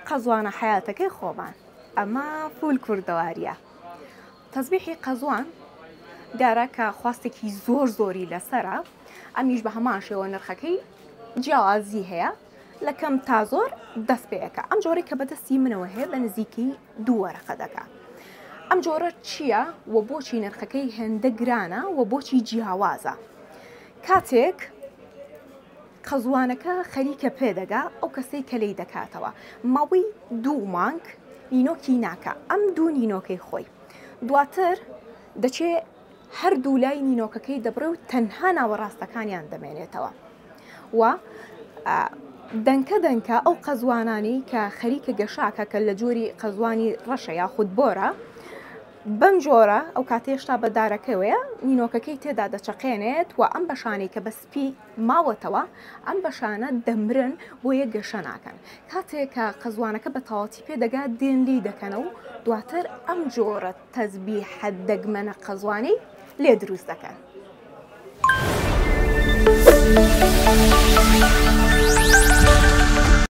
قەزوانە حەیاتەکەی خۆمان ئەمە فول کوردەواریە تەزبیحی قەزوان دیارە کە خواستێکی زۆر زۆری لەسرە ئەمیش بە هەمان شێوە نرخەکەی جیاوازی هەیە لە کەم تا زۆر دەست پێەکە ئەم جۆرەی کە بەدەستی منەوە هەیە بە نزیکەی دوو وەرەقە دەکا ئەم جۆرە چییە و بۆچی نرخەکەی هێندە گرانە و بۆچی جیاوازە کاتێک قەزوانەکە خەریکە پێدەگا ئەو کەسەی کە لێی دەکاتەوە ماوەی دوو مانگ نینۆکی ناکا ئەم دوو نینۆکەی خۆی دواتر دەچێ هەردوو لای نینۆکەکەی دەبڕێ و تەنها ناوەڕاستەکانیان دەمێنێتەوە و دەنکە دەنکە ئەو قەزوانانی کە خەریکە گەشاکە کە لە جۆری قەزوانی ڕەشە یاخود بۆرە بەم جۆرە ئەو کاتێ هێشتا بە دارەکەوەیە نینۆکەکەی تێدا دەچەقێنێت و ئەم بەشانەی کە بە سپی ماوەتەوە ئەم بەشانە دەمرن بۆیە گەشە ناکەن کاتێک کە قەزوانەکە بە تەواوەتی پێ دەگات دێن لی دەکەنە و دواتر ئەم جۆرە تەزبیحە دەگمەنە قەزوانەی لێ دروست دەکەن.